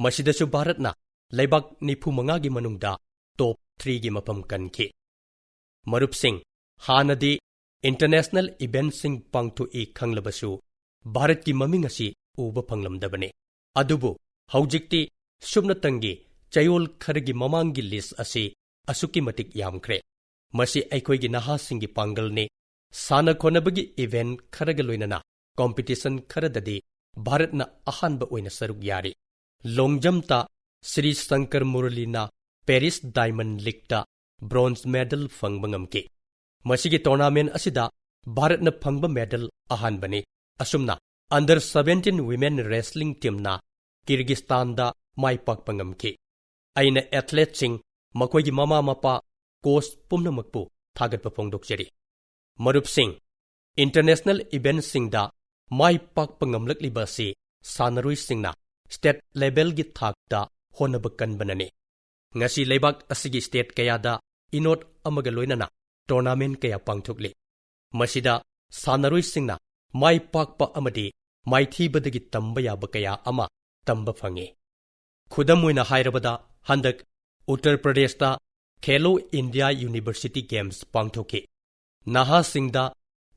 ꯃꯁꯤꯗꯁꯨ ꯚꯥꯔꯠꯅ ꯂꯩꯕꯥꯛ ꯅꯤꯐꯨꯃꯉꯥꯒꯤ ꯃꯅꯨꯡꯗ top threeꯒꯤ ꯃꯐꯝ ꯀꯟꯈꯤ꯫ ꯃꯔꯨꯞꯁꯤꯡ, ꯍꯥꯟꯅꯗꯤ international eventꯁꯤꯡ ꯄꯥꯡꯊꯣꯛꯏ ꯈꯪꯂꯕꯁꯨ ꯚꯥꯔꯠꯀꯤ ꯃꯃꯤꯡ ꯑꯁꯤ ꯎꯕ ꯐꯪꯂꯝꯗꯕꯅꯤ꯫ ꯑꯗꯨꯕꯨ ꯍꯧꯖꯤꯛꯇꯤ ꯁꯨꯞꯅꯇꯪꯒꯤ ꯆꯌꯣꯜ ꯈꯔꯒꯤ ꯃꯃꯥꯡꯒꯤ list ꯑꯁꯤ ꯑꯁꯨꯛꯀꯤ ꯃꯇꯤꯛ ꯌꯥꯝꯈ꯭ꯔꯦ꯫ ꯃꯁꯤ ꯑꯩꯈꯣꯏꯒꯤ ꯅꯍꯥꯁꯤꯡꯒꯤ ꯄꯥꯡꯒꯜꯅꯤ꯫ ꯁꯥꯟꯅ ꯈꯣꯠꯅꯕꯒꯤ event ꯈꯔꯒ ꯂꯣꯏꯅꯅ competition ꯈꯔꯗꯗꯤ ꯚꯥꯔꯠꯅ ꯑꯍꯥꯟꯕ ꯑꯣꯏꯅ ꯁꯔꯨꯛ ꯌꯥꯔꯤ꯫ Long jumpꯇ Shri Shankar ꯃꯨꯔꯂꯤꯅ Paris Diamond Leagueꯇ bronze medal ꯐꯪꯕ ꯉꯝꯈꯤ꯫ ꯃꯁꯤꯒꯤ tournament ꯑꯁꯤꯗ ꯚꯥꯔꯠꯅ ꯐꯪꯕ medal ꯑꯍꯥꯟꯕꯅꯤ꯫ ꯑꯁꯨꯝꯅ Under seventeen Women Wrestling Teamꯅ ꯀꯤꯔꯒꯤꯁꯇꯥꯟꯗ ꯃꯥꯏ ꯄꯥꯛꯄ ꯉꯝꯈꯤ꯫ ꯑꯩꯅ athleteꯁꯤꯡ, ꯃꯈꯣꯏꯒꯤ ꯃꯃꯥ ꯃꯄꯥ, coach ꯄꯨꯝꯅꯃꯛꯄꯨ ꯊꯥꯒꯠꯄ ꯐꯣꯡꯗꯣꯛꯆꯔꯤ꯫ ꯃꯔꯨꯞꯁꯤꯡ, international eventꯁꯤꯡꯗ ꯃꯥꯏ ꯄꯥꯛꯄ ꯉꯝꯂꯛꯂꯤꯕ ꯑꯁꯤ ꯁꯥꯟꯅꯔꯣꯏꯁꯤꯡꯅ state levelꯒꯤ ꯊꯥꯛꯇ ꯍꯣꯠꯅꯕ ꯀꯟꯕꯅꯅꯤ꯫ ꯉꯁꯤ ꯂꯩꯕꯥꯛ ꯑꯁꯤꯒꯤ state ꯀꯌꯥꯗ ꯏꯅꯣꯠ ꯑꯃꯒ ꯂꯣꯏꯅꯅ tournament ꯀꯌꯥ ꯄꯥꯡꯊꯣꯛꯂꯤ꯫ ꯃꯁꯤꯗ ꯁꯥꯟꯅꯔꯣꯏꯁꯤꯡꯅ ꯃꯥꯏ ꯄꯥꯛꯄ ꯑꯃꯗꯤ ꯃꯥꯏꯊꯤꯕꯗꯒꯤ ꯇꯝꯕ ꯌꯥꯕ ꯀꯌꯥ ꯑꯃ ꯇꯝꯕ ꯐꯪꯉꯤ꯫ ꯈꯨꯗꯝ ꯑꯣꯏꯅ ꯍꯥꯏꯔꯕꯗ, ꯍꯟꯗꯛ ꯎꯠꯇꯔ ꯄ꯭ꯔꯗꯦꯁꯇ Khelo India University Games ꯄꯥꯡꯊꯣꯛꯈꯤ꯫ ꯅꯍꯥꯁꯤꯡꯗ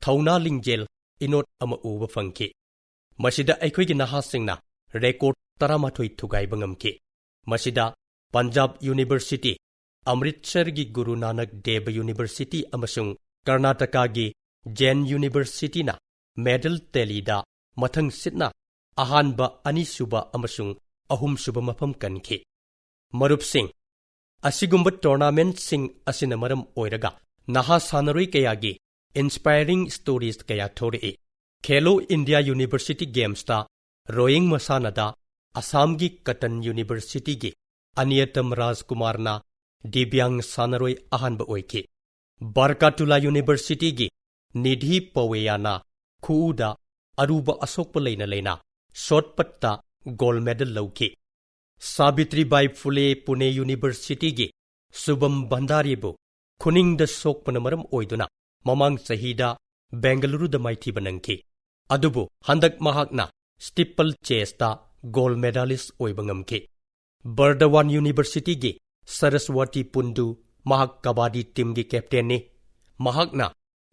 ꯊꯧꯅꯥ ꯂꯤꯡꯖꯦꯜ ꯏꯅꯣꯠ ꯑꯃ ꯎꯕ ꯐꯪꯈꯤ꯫ ꯃꯁꯤꯗ ꯑꯩꯈꯣꯏꯒꯤ ꯅꯍꯥꯁꯤꯡꯅ record ꯇꯔꯥꯃꯥꯊꯣꯏ ꯊꯨꯒꯥꯏꯕ ꯉꯝꯈꯤ꯫ ꯃꯁꯤꯗ Punjab University, ꯑꯃ꯭ꯔꯤꯠꯁꯔꯒꯤ ꯒꯨꯔꯨ ꯅꯥꯅꯛ ꯗꯦꯕ University ꯑꯃꯁꯨꯡ ꯀꯔꯅꯥꯇꯀꯥꯒꯤ Jain Universityꯅ medal tallyꯗ ꯃꯊꯪ ꯁꯤꯠꯅ ꯑꯍꯥꯟꯕ, ꯑꯅꯤꯁꯨꯕ ꯑꯃꯁꯨꯡ ꯑꯍꯨꯝꯁꯨꯕ ꯃꯐꯝ ꯀꯟꯈꯤ꯫ ꯃꯔꯨꯞꯁꯤꯡ, ꯑꯁꯤꯒꯨꯝꯕ tournamentꯁꯤꯡ ꯑꯁꯤꯅ ꯃꯔꯝ ꯑꯣꯏꯔꯒ ꯅꯍꯥ ꯁꯥꯟꯅꯔꯣꯏ ꯀꯌꯥꯒꯤ inspiring stories ꯀꯌꯥ ꯊꯣꯔꯛꯏ꯫ ꯈꯦꯂꯣ ꯏꯟꯗꯤꯌꯥ ꯌꯨꯅꯤꯚꯔꯁꯤꯇꯤ ꯒꯦꯝꯁꯇ ꯔꯣꯌꯤꯡ ꯃꯁꯥꯟꯅꯗ ꯑꯁꯥꯝꯒꯤ ꯀꯇꯟ ꯌꯨꯅꯤꯚꯔꯁꯤꯇꯤꯒꯤ ꯑꯅꯤꯌꯇꯝ ꯔꯥꯖꯀꯨꯃꯥꯔꯅ ꯗꯤꯕ꯭ꯌꯥꯡ ꯁꯥꯟꯅꯔꯣꯏ ꯑꯍꯥꯟꯕ ꯑꯣꯏꯈꯤ꯫ ꯕꯔꯀꯥꯇꯨꯂꯥ ꯌꯨꯅꯤꯚꯔꯁꯤꯇꯤꯒꯤ ꯅꯤꯙꯤ ꯄꯋꯦꯌꯥꯅ ꯈꯨꯎꯗ ꯑꯔꯨꯕ ꯑꯁꯣꯛꯄ ꯂꯩꯅ ꯂꯩꯅ ꯁꯣꯠ ꯄꯠꯇ ꯒꯣꯜ ꯃꯦꯗꯜ ꯂꯧꯈꯤ꯫ ꯁꯥꯕꯤꯇ꯭ꯔꯤꯕꯥꯏ ꯐꯨꯂꯦ ꯄꯨꯅꯦ ꯌꯨꯅꯤꯚꯔꯁꯤꯇꯤꯒꯤ ꯁꯨꯚꯝ ꯚꯟꯗꯥꯔꯤꯕꯨ ꯈꯨꯅꯤꯡꯗ ꯁꯣꯛꯄꯅ ꯃꯔꯝ ꯑꯣꯏꯗꯨꯅ ꯃꯃꯥꯡ ꯆꯍꯤꯗ ꯕꯦꯡꯒꯂꯨꯔꯨꯗ ꯃꯥꯏꯊꯤꯕ ꯅꯪꯈꯤ꯫ ꯑꯗꯨꯕꯨ ꯍꯟꯗꯛ ꯃꯍꯥꯛꯅ ꯁ꯭ꯇꯤꯄꯜ ꯆꯦꯁꯇ ꯒꯣꯜ ꯃꯦꯗꯥꯂꯤꯁ ꯑꯣꯏꯕ ꯉꯝꯈꯤ꯫ ꯕꯔꯗꯋꯥꯟ ꯌꯨꯅꯤꯚꯔꯁꯤꯇꯤꯒꯤ ꯁꯔꯁꯋꯇꯤ ꯄꯨꯟꯗꯨ ꯃꯍꯥꯛ ꯀꯕꯥꯗꯤ ꯇꯤꯝꯒꯤ ꯀꯦꯞꯇꯦꯟꯅꯤ꯫ ꯃꯍꯥꯛꯅ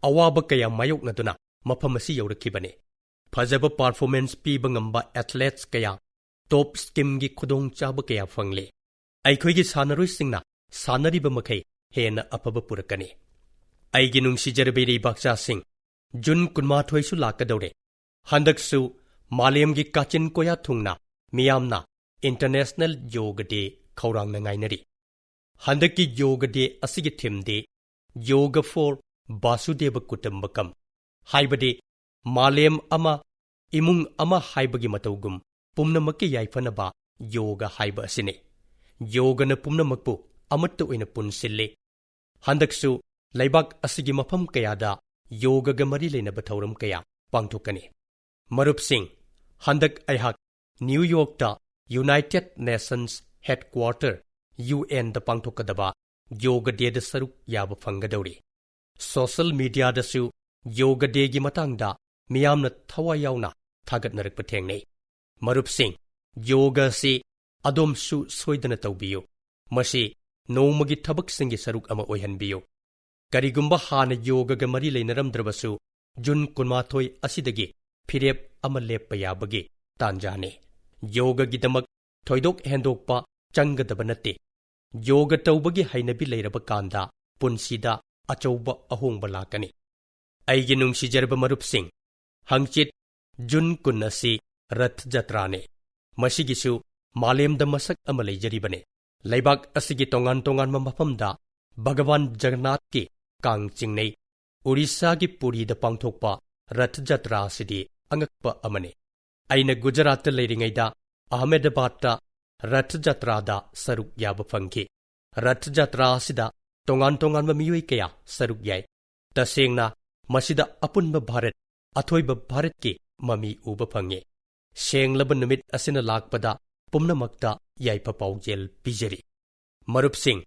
ꯑꯋꯥꯕ ꯀꯌꯥ ꯃꯥꯌꯣꯛꯅꯗꯨꯅ ꯃꯐꯝ ꯑꯁꯤ ꯌꯧꯔꯛꯈꯤꯕꯅꯤ꯫ ꯐꯖꯕ ꯄꯔꯐꯣꯔꯃꯦꯟꯁ ꯄꯤꯕ ꯉꯝꯕ ꯑꯦꯊꯂꯦꯠꯁ ꯀꯌꯥ, ꯇꯣꯞ ꯁ꯭ꯀꯤꯝꯒꯤ ꯈꯨꯗꯣꯡꯆꯥꯕ ꯀꯌꯥ ꯐꯪꯂꯦ꯫ ꯑꯩꯈꯣꯏꯒꯤ ꯁꯥꯟꯅꯔꯣꯏꯁꯤꯡꯅ ꯁꯥꯟꯅꯔꯤꯕ ꯃꯈꯩ ꯍꯦꯟꯅ ꯑꯐꯕ ꯄꯨꯔꯛꯀꯅꯤ꯫ ꯑꯩꯒꯤ ꯅꯨꯡꯁꯤꯖꯔꯕ ꯏꯔꯩꯕꯥꯛꯆꯥꯁꯤꯡ, ꯖꯨꯟ ꯀꯨꯟꯃꯥꯊꯣꯏꯁꯨ ꯂꯥꯛꯀꯗꯧꯔꯦ꯫ ꯍꯟꯗꯛꯁꯨ ꯃꯥꯂꯦꯝꯒꯤ ꯀꯥꯆꯤꯟ ꯀꯣꯌꯥ ꯊꯨꯡꯅ ꯃꯤꯌꯥꯝꯅ ꯏꯟꯇꯔꯅꯦꯁꯅꯦꯜ ꯌꯣꯒ ꯗꯦ ꯈꯧꯔꯥꯡꯅ ꯉꯥꯏꯅꯔꯤ꯫ ꯍꯟꯗꯛꯀꯤ ꯌꯣꯒ ꯗꯦ ꯑꯁꯤꯒꯤ ꯊꯤꯝꯗꯤ ꯌꯣꯒ ꯐꯣꯔ ꯕꯥꯁꯨꯗꯦꯕ ꯀꯨꯇꯨꯝꯕꯀꯝ, ꯍꯥꯏꯕꯗꯤ ꯃꯥꯂꯦꯝ ꯑꯃ, ꯏꯃꯨꯡ ꯑꯃ ꯍꯥꯏꯕꯒꯤ ꯃꯇꯧꯒꯨꯝ ꯄꯨꯝꯅꯃꯛꯀꯤ ꯌꯥꯏꯐꯅꯕ ꯌꯣꯒ ꯍꯥꯏꯕ ꯑꯁꯤꯅꯤ꯫ ꯌꯣꯒꯅ ꯄꯨꯝꯅꯃꯛꯄꯨ ꯑꯃꯠꯇ ꯑꯣꯏꯅ ꯄꯨꯟꯁꯤꯜꯂꯤ꯫ ꯍꯟꯗꯛꯁꯨ ꯂꯩꯕꯥꯛ ꯑꯁꯤꯒꯤ ꯃꯐꯝ ꯀꯌꯥꯗ ꯌꯣꯒꯒ ꯃꯔꯤ ꯂꯩꯅꯕ ꯊꯧꯔꯝ ꯀꯌꯥ ꯄꯥꯡꯊꯣꯛꯀꯅꯤ꯫ ꯃꯔꯨꯞꯁꯤꯡ, ꯍꯟꯗꯛ ꯑꯩꯍꯥꯛ ꯅ꯭ꯌꯨ ꯌꯣꯔꯛꯇ ꯌꯨꯅꯥꯏꯇꯦꯗ ꯅꯦꯁꯟꯁ ꯍꯦꯗꯀ꯭ꯋꯥꯔꯇꯔ, ꯌꯨ ꯑꯦꯟꯗ ꯄꯥꯡꯊꯣꯛꯀꯗꯕ ꯌꯣꯒ ꯗꯦꯗ ꯁꯔꯨꯛ ꯌꯥꯕ ꯐꯪꯒꯗꯧꯔꯤ꯫ ꯁꯣꯁꯦꯜ ꯃꯤꯗꯤꯌꯥꯗꯁꯨ ꯌꯣꯒ ꯗꯦꯒꯤ ꯃꯇꯥꯡꯗ ꯃꯤꯌꯥꯝꯅ ꯊꯋꯥꯏ ꯌꯥꯎꯅ ꯊꯥꯒꯠꯅꯔꯛꯄ ꯊꯦꯡꯅꯩ꯫ ꯃꯔꯨꯞꯁꯤꯡ, ꯌꯣꯒ ꯑꯁꯤ ꯑꯗꯣꯝꯁꯨ ꯁꯣꯏꯗꯅ ꯇꯧꯕꯤꯌꯨ꯫ ꯃꯁꯤ ꯅꯣꯡꯃꯒꯤ ꯊꯕꯛꯁꯤꯡꯒꯤ ꯁꯔꯨꯛ ꯑꯃ ꯑꯣꯏꯍꯟꯕꯤꯌꯨ꯫ ꯀꯔꯤꯒꯨꯝꯕ ꯍꯥꯟꯅ ꯌꯣꯒꯒ ꯃꯔꯤ ꯂꯩꯅꯔꯝꯗ꯭ꯔꯕꯁꯨ, ꯖꯨꯟ ꯀꯨꯟꯃꯥꯊꯣꯏ ꯑꯁꯤꯗꯒꯤ ꯐꯤꯔꯦꯞ ꯑꯃ ꯂꯦꯞꯄ ꯌꯥꯕꯒꯤ ꯇꯥꯟꯖꯥꯅꯤ꯫ ꯌꯣꯒꯒꯤꯗꯃꯛ ꯊꯣꯏꯗꯣꯛ ꯍꯦꯟꯗꯣꯛꯄ ꯆꯪꯒꯗꯕ ꯅꯠꯇꯦ꯫ ꯌꯣꯒ ꯇꯧꯕꯒꯤ ꯍꯩꯅꯕꯤ ꯂꯩꯔꯕ ꯀꯥꯟꯗ ꯄꯨꯟꯁꯤꯗ ꯑꯆꯧꯕ ꯑꯍꯣꯡꯕ ꯂꯥꯛꯀꯅꯤ꯫ ꯑꯩꯒꯤ ꯅꯨꯡꯁꯤꯖꯔꯕ ꯃꯔꯨꯞꯁꯤꯡ, ꯍꯪꯆꯤꯠ ꯖꯨꯟ ꯀꯨꯟ ꯑꯁꯤ ꯔꯊ ꯖꯇ꯭ꯔꯥꯅꯤ꯫ ꯃꯁꯤꯒꯤꯁꯨ ꯃꯥꯂꯦꯝꯗ ꯃꯁꯛ ꯑꯃ ꯂꯩꯖꯔꯤꯕꯅꯤ꯫ ꯂꯩꯕꯥꯛ ꯑꯁꯤꯒꯤ ꯇꯣꯉꯥꯟ ꯇꯣꯉꯥꯟꯕ ꯃꯐꯝꯗ ꯚꯒꯋꯥꯟ ꯖꯒꯟꯅꯥꯊꯀꯤ ꯀꯥꯡ ꯆꯤꯡꯅꯩ꯫ ꯑꯣꯔꯤꯁꯥꯒꯤ ꯄꯨꯔꯤꯗ ꯄꯥꯡꯊꯣꯛꯄ ꯔꯊ ꯖꯇ꯭ꯔꯥ ꯑꯁꯤꯗꯤ ꯑꯉꯛꯄ ꯑꯃꯅꯤ꯫ ꯑꯩꯅ ꯒꯨꯖꯔꯥꯠꯇ ꯂꯩꯔꯤꯉꯩꯗ ꯑꯍꯃꯦꯗꯕꯥꯗꯇ ꯔꯊ ꯖꯇ꯭ꯔꯥꯗ ꯁꯔꯨꯛ ꯌꯥꯕ ꯐꯪꯈꯤ꯫ ꯔꯊ ꯖꯇ꯭ꯔꯥ ꯑꯁꯤꯗ ꯇꯣꯉꯥꯟ ꯇꯣꯉꯥꯟꯕ ꯃꯤꯑꯣꯏ ꯀꯌꯥ ꯁꯔꯨꯛ ꯌꯥꯏ꯫ ꯇꯁꯦꯡꯅ, ꯃꯁꯤꯗ ꯑꯄꯨꯟꯕ ꯚꯥꯔꯠ, ꯑꯊꯣꯏꯕ ꯚꯥꯔꯠꯀꯤ ꯃꯃꯤ ꯎꯕ ꯐꯪꯉꯤ꯫ ꯁꯦꯡꯂꯕ ꯅꯨꯃꯤꯠ ꯑꯁꯤꯅ ꯂꯥꯛꯄꯗ ꯄꯨꯝꯅꯃꯛꯇ ꯌꯥꯏꯐ ꯄꯥꯎꯖꯦꯜ ꯄꯤꯖꯔꯤ꯫ ꯃꯔꯨꯞꯁꯤꯡ,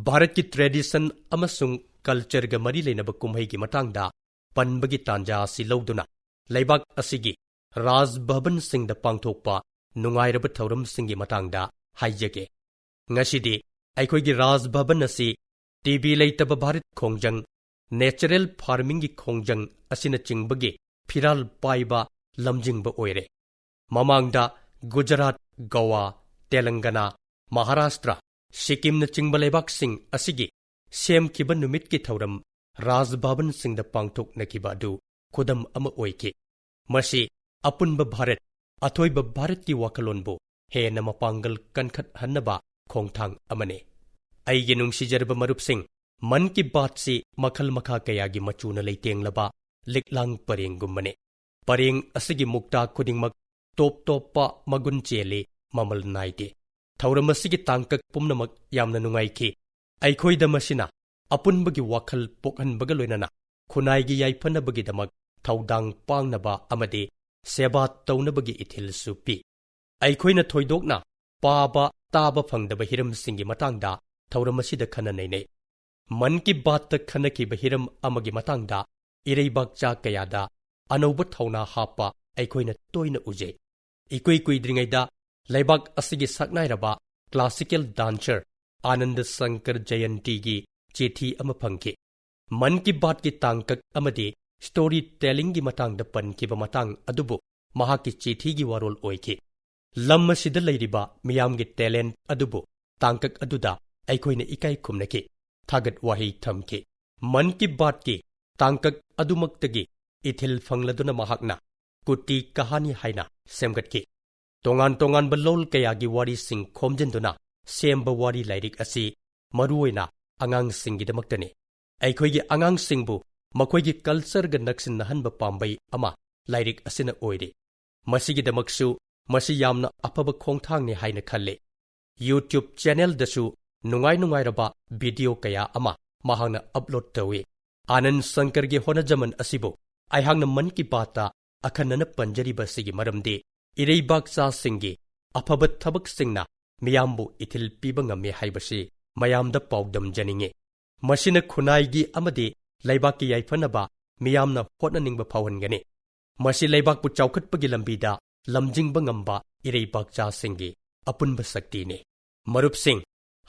ꯚꯥꯔꯠꯀꯤ tradition ꯑꯃꯁꯨꯡ cultureꯒ ꯃꯔꯤ ꯂꯩꯅꯕ ꯀꯨꯝꯍꯩꯒꯤ ꯃꯇꯥꯡꯗ ꯄꯟꯕꯒꯤ ꯇꯥꯟꯖꯥ ꯑꯁꯤ ꯂꯧꯗꯨꯅ ꯂꯩꯕꯥꯛ ꯑꯁꯤꯒꯤ ꯔꯥꯖ ꯚꯕꯟꯁꯤꯡꯗ ꯄꯥꯡꯊꯣꯛꯄ ꯅꯨꯡꯉꯥꯏꯔꯕ ꯊꯧꯔꯝꯁꯤꯡꯒꯤ ꯃꯇꯥꯡꯗ ꯍꯥꯏꯖꯒꯦ꯫ ꯉꯁꯤꯗꯤ ꯑꯩꯈꯣꯏꯒꯤ ꯔꯥꯖ ꯚꯕꯟ ꯑꯁꯤ ꯇꯤ ꯕꯤ ꯂꯩꯇꯕ ꯚꯥꯔꯠ ꯈꯣꯡꯖꯪ, natural farmingꯒꯤ ꯈꯣꯡꯖꯪ ꯑꯁꯤꯅꯆꯤꯡꯕꯒꯤ ꯐꯤꯔꯥꯜ ꯄꯥꯏꯕ ꯂꯝꯖꯤꯡꯕ ꯑꯣꯏꯔꯦ꯫ ꯃꯃꯥꯡꯗ ꯒꯨꯖꯔꯥꯠ, ꯒꯣꯋꯥ, ꯇꯦꯂꯪꯒꯅꯥ, ꯃꯍꯥꯔꯥꯁꯇ꯭ꯔ, ꯁꯤꯛꯀꯤꯝꯅꯆꯤꯡꯕ ꯂꯩꯕꯥꯛꯁꯤꯡ ꯑꯁꯤꯒꯤ ꯁꯦꯝꯈꯤꯕ ꯅꯨꯃꯤꯠꯀꯤ ꯊꯧꯔꯝ ꯔꯥꯖ ꯚꯕꯟꯁꯤꯡꯗ ꯄꯥꯡꯊꯣꯛꯅꯈꯤꯕ ꯑꯗꯨ ꯈꯨꯗꯝ ꯑꯃ ꯑꯣꯏꯈꯤ꯫ ꯃꯁꯤ ꯑꯄꯨꯟꯕ ꯚꯥꯔꯠ, ꯑꯊꯣꯏꯕ ꯚꯥꯔꯠꯀꯤ ꯋꯥꯈꯜꯂꯣꯟꯕꯨ ꯍꯦꯟꯅ ꯃꯄꯥꯡꯒꯜ ꯀꯟꯈꯠꯍꯟꯅꯕ ꯈꯣꯡꯊꯥꯡ ꯑꯃꯅꯤ꯫ ꯑꯩꯒꯤ ꯅꯨꯡꯁꯤꯖꯔꯕ ꯃꯔꯨꯞꯁꯤꯡ, ꯃꯟ ꯀꯤ ꯕꯥꯠꯁꯤ ꯃꯈꯜ ꯃꯈꯥ ꯀꯌꯥꯒꯤ ꯃꯆꯨꯅ ꯂꯩꯇꯦꯡꯂꯕ ꯂꯤꯛꯂꯥꯡ ꯄꯔꯦꯡꯒꯨꯝꯕꯅꯤ꯫ ꯄꯔꯦꯡ ꯑꯁꯤꯒꯤ ꯃꯨꯛꯇꯥ ꯈꯨꯗꯤꯡꯃꯛ ꯇꯣꯞ ꯇꯣꯞꯄ ꯃꯒꯨꯟ ꯆꯦꯜꯂꯤ, ꯃꯃꯜ ꯅꯥꯏꯗꯦ꯫ ꯊꯧꯔꯝ ꯑꯁꯤꯒꯤ ꯇꯥꯡꯀꯛ ꯄꯨꯝꯅꯃꯛ ꯌꯥꯝꯅ ꯅꯨꯡꯉꯥꯏꯈꯤ꯫ ꯑꯩꯈꯣꯏꯗ ꯃꯁꯤꯅ ꯑꯄꯨꯟꯕꯒꯤ ꯋꯥꯈꯜ ꯄꯣꯛꯍꯟꯕꯒ ꯂꯣꯏꯅꯅ ꯈꯨꯟꯅꯥꯏꯒꯤ ꯌꯥꯏꯐꯅꯕꯒꯤꯗꯃꯛ ꯊꯧꯗꯥꯡ ꯄꯥꯡꯅꯕ ꯑꯃꯗꯤ ꯁꯦꯕꯥ ꯇꯧꯅꯕꯒꯤ ꯏꯊꯤꯜꯁꯨ ꯄꯤ꯫ ꯑꯩꯈꯣꯏꯅ ꯊꯣꯏꯗꯣꯛꯅ ꯄꯥꯕ ꯇꯥꯕ ꯐꯪꯗꯕ ꯍꯤꯔꯝꯁꯤꯡꯒꯤ ꯃꯇꯥꯡꯗ ꯊꯧꯔꯝ ꯑꯁꯤꯗ ꯈꯟꯅ ꯅꯩꯅꯩ꯫ ꯃꯟ ꯀꯤ ꯕꯥꯠꯇ ꯈꯟꯅꯈꯤꯕ ꯍꯤꯔꯝ ꯑꯃꯒꯤ ꯃꯇꯥꯡꯗ ꯏꯔꯩꯕꯥꯛꯆꯥ ꯀꯌꯥꯗ ꯑꯅꯧꯕ ꯊꯧꯅꯥ ꯍꯥꯞꯄ ꯑꯩꯈꯣꯏꯅ ꯇꯣꯏꯅ ꯎꯖꯩ꯫ ꯏꯀꯨꯏ ꯀꯨꯏꯗ꯭ꯔꯤꯉꯩꯗ ꯂꯩꯕꯥꯛ ꯑꯁꯤꯒꯤ ꯁꯛꯅꯥꯏꯔꯕ classical dancer ꯑꯥꯅꯟꯗ ꯁꯪꯀꯔ ꯖꯌꯟꯇꯤꯒꯤ ꯆꯤꯊꯤ ꯑꯃ ꯐꯪꯈꯤ꯫ ꯃꯟ ꯀꯤ ꯕꯥꯠꯀꯤ ꯇꯥꯡꯀꯛ ꯑꯃꯗꯤ story tellingꯒꯤ ꯃꯇꯥꯡꯗ ꯄꯟꯈꯤꯕ ꯃꯇꯥꯡ ꯑꯗꯨꯕꯨ ꯃꯍꯥꯛꯀꯤ ꯆꯤꯊꯤꯒꯤ ꯋꯥꯔꯣꯜ ꯑꯣꯏꯈꯤ꯫ ꯂꯝ ꯑꯁꯤꯗ ꯂꯩꯔꯤꯕ ꯃꯤꯌꯥꯝꯒꯤ talent ꯑꯗꯨꯕꯨ ꯇꯥꯡꯀꯛ ꯑꯗꯨꯗ ꯑꯩꯈꯣꯏꯅ ꯏꯀꯥꯏ ꯈꯨꯝꯅꯈꯤ, ꯊꯥꯒꯠ ꯋꯥꯍꯩ ꯊꯝꯈꯤ꯫ ꯃꯟ ꯀꯤ ꯕꯥꯠꯀꯤ ꯇꯥꯡꯀꯛ ꯑꯗꯨꯃꯛꯇꯒꯤ ꯏꯊꯤꯜ ꯐꯪꯂꯗꯨꯅ ꯃꯍꯥꯛꯅ ꯀꯨꯇꯤ ꯀꯍꯥꯅꯤ ꯍꯥꯏꯅ ꯁꯦꯝꯒꯠꯈꯤ꯫ ꯇꯣꯉꯥꯟ ꯇꯣꯉꯥꯟꯕ ꯂꯣꯜ ꯀꯌꯥꯒꯤ ꯋꯥꯔꯤꯁꯤꯡ ꯈꯣꯝꯖꯤꯟꯗꯨꯅ ꯁꯦꯝꯕ ꯋꯥꯔꯤ ꯂꯥꯏꯔꯤꯛ ꯑꯁꯤ ꯃꯔꯨꯑꯣꯏꯅ ꯑꯉꯥꯡꯁꯤꯡꯒꯤꯗꯃꯛꯇꯅꯤ꯫ ꯑꯩꯈꯣꯏꯒꯤ ꯑꯉꯥꯡꯁꯤꯡꯕꯨ ꯃꯈꯣꯏꯒꯤ cultureꯒ ꯅꯛꯁꯤꯟꯅꯍꯟꯕ ꯄꯥꯝꯕꯩ ꯑꯃ ꯂꯥꯏꯔꯤꯛ ꯑꯁꯤꯅ ꯑꯣꯏꯔꯤ꯫ ꯃꯁꯤꯒꯤꯗꯃꯛꯁꯨ ꯃꯁꯤ ꯌꯥꯝꯅ ꯑꯐꯕ ꯈꯣꯡꯊꯥꯡꯅꯤ ꯍꯥꯏꯅ ꯈꯜꯂꯤ꯫ YouTube channelꯗꯁꯨ ꯅꯨꯡꯉꯥꯏ ꯅꯨꯡꯉꯥꯏꯔꯕ video ꯀꯌꯥ ꯑꯃ ꯃꯍꯥꯛꯅ upload ꯇꯧꯏ꯫ ꯑꯥꯅꯟꯗ ꯁꯪꯀꯔꯒꯤ ꯍꯣꯠꯅꯖꯃꯟ ꯑꯁꯤꯕꯨ ꯑꯩꯍꯥꯛꯅ ꯃꯟ ꯀꯤ ꯕꯥꯠꯇ ꯑꯈꯟꯅꯅ ꯄꯟꯖꯔꯤꯕ ꯑꯁꯤꯒꯤ ꯃꯔꯝꯗꯤ ꯏꯔꯩꯕꯥꯛꯆꯥꯁꯤꯡꯒꯤ ꯑꯐꯕ ꯊꯕꯛꯁꯤꯡꯅ ꯃꯤꯌꯥꯝꯕꯨ ꯏꯊꯤꯜ ꯄꯤꯕ ꯉꯝꯃꯤ ꯍꯥꯏꯕꯁꯤ ꯃꯌꯥꯝꯗ ꯄꯥꯎꯗꯝꯖꯅꯤꯡꯏ꯫ ꯃꯁꯤꯅ ꯈꯨꯟꯅꯥꯏꯒꯤ ꯑꯃꯗꯤ ꯂꯩꯕꯥꯛꯀꯤ ꯌꯥꯏꯐꯅꯕ ꯃꯤꯌꯥꯝꯅ ꯍꯣꯠꯅꯅꯤꯡꯕ ꯐꯥꯎꯍꯟꯒꯅꯤ꯫ ꯃꯁꯤ ꯂꯩꯕꯥꯛꯄꯨ ꯆꯥꯎꯈꯠꯄꯒꯤ ꯂꯝꯕꯤꯗ ꯂꯝꯖꯤꯡꯕ ꯉꯝꯕ ꯏꯔꯩꯕꯥꯛꯆꯥꯁꯤꯡꯒꯤ ꯑꯄꯨꯟꯕ ꯁꯛꯇꯤꯅꯤ꯫ ꯃꯔꯨꯞꯁꯤꯡ,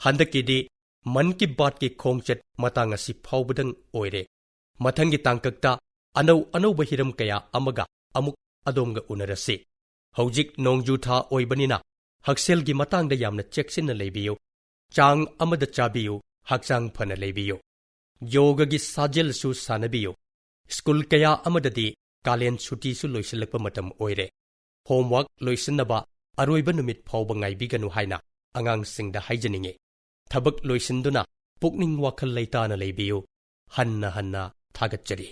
ꯍꯟꯗꯛꯀꯤꯗꯤ ꯃꯟ ꯀꯤ ꯕꯥꯠꯀꯤ ꯈꯣꯡꯆꯠ ꯃꯇꯥꯡ ꯑꯁꯤ ꯐꯥꯎꯕꯗꯪ ꯑꯣꯏꯔꯦ꯫ ꯃꯊꯪꯒꯤ ꯇꯥꯡꯀꯛꯇ ꯑꯅꯧ ꯑꯅꯧꯕ ꯍꯤꯔꯝ ꯀꯌꯥ ꯑꯃꯒ ꯑꯃꯨꯛ ꯑꯗꯣꯝꯒ ꯎꯅꯔꯁꯤ꯫ ꯍꯧꯖꯤꯛ ꯅꯣꯡꯖꯨ ꯊꯥ ꯑꯣꯏꯕꯅꯤꯅ ꯍꯛꯁꯦꯜꯒꯤ ꯃꯇꯥꯡꯗ ꯌꯥꯝꯅ ꯆꯦꯛꯁꯤꯟꯅ ꯂꯩꯕꯤꯌꯨ꯫ ꯆꯥꯡ ꯑꯃꯗ ꯆꯥꯕꯤꯌꯨ, ꯍꯛꯆꯥꯡ ꯐꯅ ꯂꯩꯕꯤꯌꯨ꯫ ꯌꯣꯒꯒꯤ ꯁꯥꯖꯦꯜꯁꯨ ꯁꯥꯟꯅꯕꯤꯌꯨ꯫ ꯁ꯭ꯀꯨꯜ ꯀꯌꯥ ꯑꯃꯗꯗꯤ ꯀꯥꯂꯦꯟ ꯁꯨꯇꯤꯁꯨ ꯂꯣꯏꯁꯤꯜꯂꯛꯄ ꯃꯇꯝ ꯑꯣꯏꯔꯦ꯫ Homework ꯂꯣꯏꯁꯤꯟꯅꯕ ꯑꯔꯣꯏꯕ ꯅꯨꯃꯤꯠ ꯐꯥꯎꯕ ꯉꯥꯏꯕꯤꯒꯅꯨ ꯍꯥꯏꯅ ꯑꯉꯥꯡꯁꯤꯡꯗ ꯍꯥꯏꯖꯅꯤꯡꯏ꯫ ꯊꯕꯛ ꯂꯣꯏꯁꯤꯟꯗꯨꯅ ꯄꯨꯛꯅꯤꯡ ꯋꯥꯈꯜ ꯂꯩꯇꯥꯅ ꯂꯩꯕꯤꯌꯨ꯫ ꯍꯟꯅ ꯍꯟꯅ ꯊꯥꯒꯠꯆꯔꯤ꯫